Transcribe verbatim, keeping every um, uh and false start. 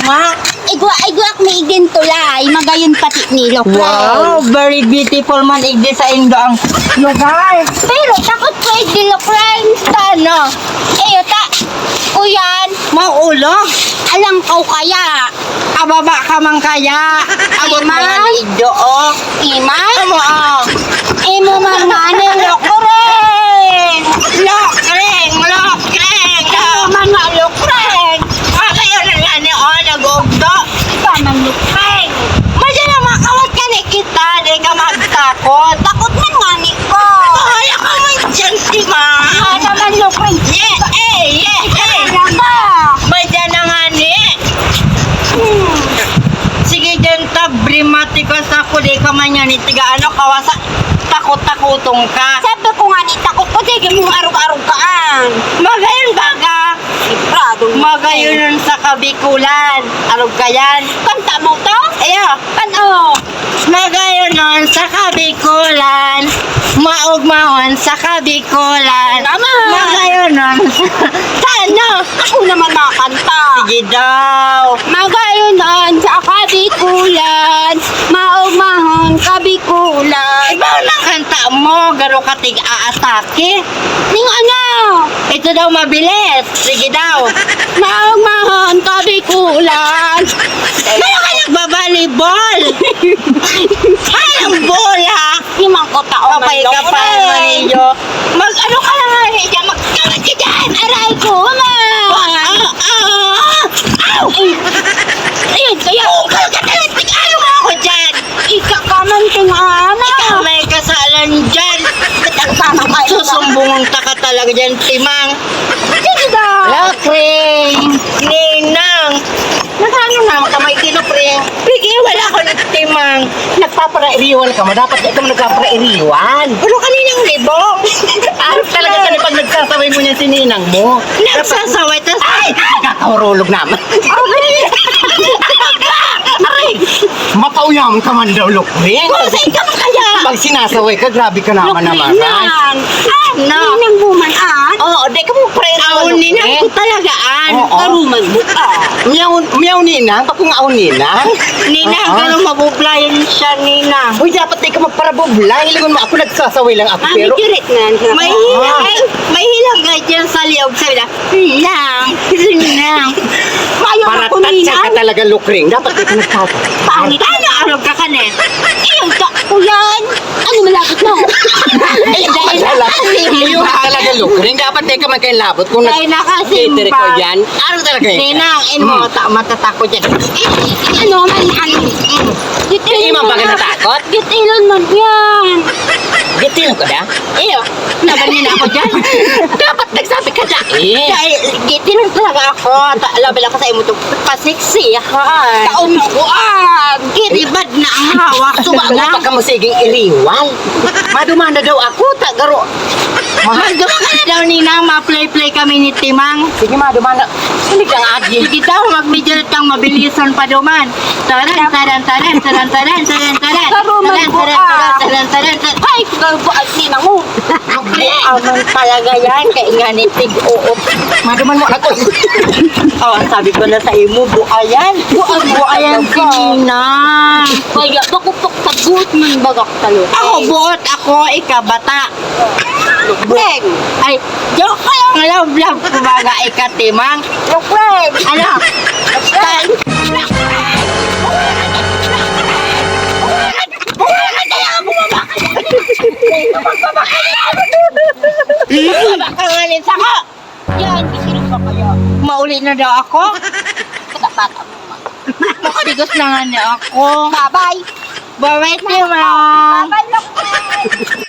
Ma? Igwa, igwa mi igin tulay, magayon pati ni Lokren. Wow, very beautiful man igdi sa indo ang lugar. Pero takot ko igdi Lokren. Tano? Iyo ta, kuyan. Maulo? Alang ko kaya. Ababa ka man kaya. Abot mo Ima? Yan igdo, oh. Ima? Amo, oh. Imo man nga ni Lokren. Lokren, Lokren. Imo man nga Lokren. Ah, kayo na nga ni, oh, nag-ugdo. Ikaw man, Lokren. Madya na makawat ka ni kita, di ka magtakot. Takot man nga ni ko. Kaya ka man dyan, si Ma. Ano man, Lokren? Yeah, eh, yeah, eh. Ano ba? Madya na nga ni. Hmm. Sige dyan, ta, brimatikas ako, di ka man yan, itiga, ano, kawasa, takot-takotong ka. Sabi ko nga ni, takot ko, sige mong arog-arog ka, ah. Magayon baga. Sigurado na. Magayon nun sa Kabikulan. Arog ka yan. Kanta mo to? Ayo. Ano? Magayon nun sa Kabikulan. Maugmahon sa Kabikulan. Tama. Magayon nun. Sa ano? Ako naman makanta. Sige daw. Magayon nun sa Kabikulan. Maugmahon Kabikulan. Iba na kanta mo, garo ka tig-aatake. Ning ano? Ito daw mabilis. Sige daw. Maugmahon Kabikulan. Kaya ka nagbabalibol. Ay, ang bola. Di man ko tao man, Kapay-kapay man ninyo. Mag-ano ka na nga, eh, dyan, magkalat ka dyan! Aray ko, ma! Ah, ah, ah, ah! Ow! Ay, ayun, kaya Ugal ka talaga! Ano mo ako dyan? Ika ka man, tingana! Ikaw may kasalan dyan! Ba't ang tama ka? Susumbungan ka ka talaga dyan, Timang! Sige daw! Lakring! Ninang! Nasaan na naman ka may tino, pre? Pigi, wala ko nagtimang. Nagpaparairiwan ka mo. Dapat di ka mo nagpaparairiwan. Pero kaninang libong? Arog talaga ka na pag nagsasaway mo niya si ninang mo. Nagsasaway, tas Ay! Nagkakahurulog naman. Aray! Aray! Makauyam ka man daw, Lukring. Kung sa ikaw kaya? Pag sinasaway ka, grabe ka naman, Lukring naman, yan. Ay, Ninang mo man, ah? Oo, di ka mo pre. Aon ninang ko talaga, an. Oo. Karuman mo, ah. Miyaw, miyaw ninang, bakong aon ninang. Ninang, Oo. Pero mabublayan siya, ninang. Uy, dapat di ka magparabubla. Hilingon mo, ako nagsasaway lang ako, Mami, pero kirit na, ninang. May hilang, Ah. Ay, may hilang nga dyan sa liog, sabi na, "Ninang, ninang." Mayo ako, Paratatsa ka ninang. Talaga, Lukring. Dapat di ka nagpapa. Pangit na. Ano, arog ka ka, ne? Iyong ka, kuyan. Ano malapit mo? Ay, dahil Dahil na kasi. Yung talaga, Lukring, dapat di ka magkailabot kung Dahil na kasi, titiri ko ba? Yan. Ano talaga yun? Ninang, in mo, Hmm. ta-, matatako dyan. Ano man, ano? Gitilon Hindi man mo ba na. Natakot? Gitilon mo yan. Gitilon ko na? Iyo, naban niya na ako dyan. Dapat nagsabi ka dyan. Eh. Dahil gitilon talaga ako. Ta-, labi lang ka sa imo itong pasiksi, ha? Taon mo ko, ah. Gitibad na ang hawak. Suba Ako na. Pagka mo siging iriwal. Madumanda daw ako, ta garo. Ma- Magduma ka na daw, Ninang, ma-play-play kami ni Timang. Sige, madumanda. Sulig ang agi. Sige daw, magmidilit kang mabilisan pa duman. Taran, taran, taran, taran, taran, taran, taran. Karuman Taran, ko, taran, ah. Taran, taran, taran, taran. Ay, gago, ay, Ninang mo. Aman talaga yan, kaya nga ni Tig, oo. Maduman mo ako. Oh, ang sabi ko na sa imo, buayan. Buayan si Ninang. Kaya, bakupok sa buhok man bagak tayo. Ako, buot ako, ika bata. Beng! Ay, joke ko lang, love, love ko baga, ika timang. Joke lang! Ano? Joke lang! Bumaba ka nga rin sa ko! Yan, bisilip ka kaya. Mauli na daw ako? Dapat ako. Makadigos na nga niya ako. Bye-bye. Bye-bye, Timang. Bye-bye, Lokren.